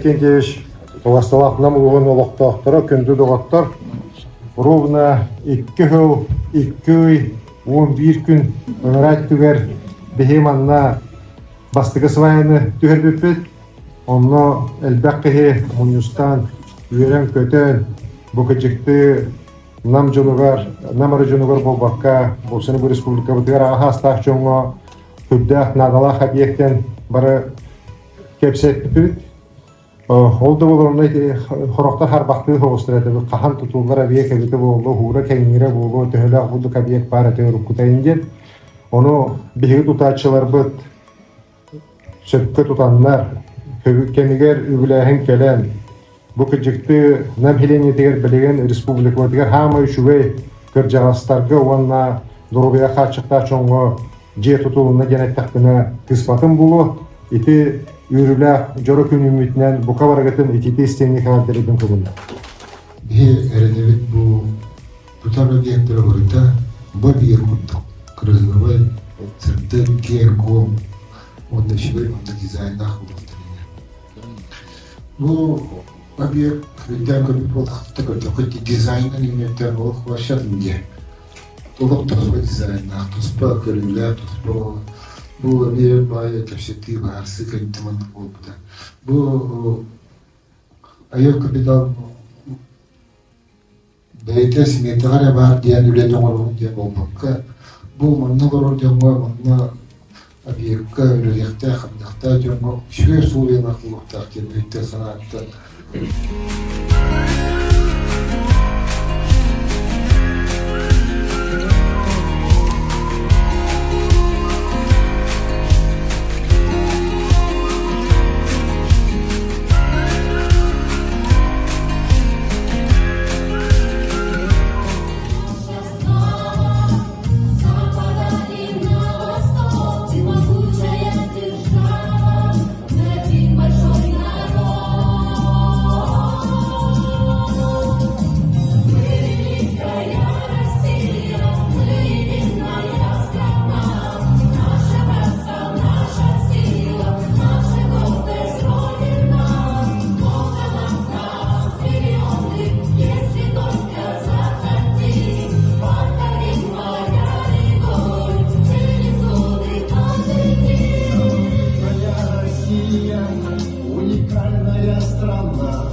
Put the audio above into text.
Иннокентьевич, Убасталаах Нам улууһун олохтоохторо, күндү доҕоттор, ровно 2 сыл, 2 ый, 11 күн ыныраа өттүгэр биһи манна бастакы сваяны түһэрбиппит. Онно элбэх киһи мунньустан, үөрэн-көтөн, бу кыдьыкты Нам дьонугар, Нам эрэ дьонугар буолбакка, буолсаны бу республикабытыгар аҕа саастаах дьоҥҥо сүрдээх наадалаах объектэн бары кэпсэппиппит. Ол да буолар хорохтор харбахтыы соҕустар этэ хаһан тутуллар объект эбитэ буолуо, уһуура кэҥиирэ буолуо, төһөлөөх бурдук объект баар этэ уруккута диэн. Ону биһиги тутааччыларбыт сөпкө тутаннар, кэмигэр үбүлээһин кэлэн, бу кыдьыкты Нам нэһилиэнньэтигэр билигин республикабытыгар хаамай үчүгэй кырдьаҕастарга уонна доруобуйа хааччахтаах дьоҥҥо дьиэ тутулунна диэн эттэхпинэ кыспатын буолуо. Ити үөрүүлээх дьоро күн үүммүтүнэн бука барыгытын итити истиҥник эҕэрдэлиибин көҥүллэ. Биһи эрэнэбит бу тутар объектара барыта бу биир курдук кырыһыабай, сырдык, киэҥ-куоҥ уонна үчүгэй уонна дизайннаах буолуохтар Бу объект өйдөөн көрбүт буоллахпыта көрдөххө дизайнын иҥнэттэн олох вообще диye. Олох туспа дизайннаах, туспа көрүүлээх, туспа бу эмиэ баайа кэпсэтии баарсы кэннэ маннык буолбута. Бу айар капитал бэйэтэ симиэтэҕэ эрэ баар диэн үлэни оҥоробун диэн буолбакка, бу манна олорор дьоҥҥо, манна объекка үлэлиэхтээх, хамныахтаах дьоҥҥо үчүгэй условиялаах буолуохтаах диэн өйтөн-санааттан. Уникальная страна.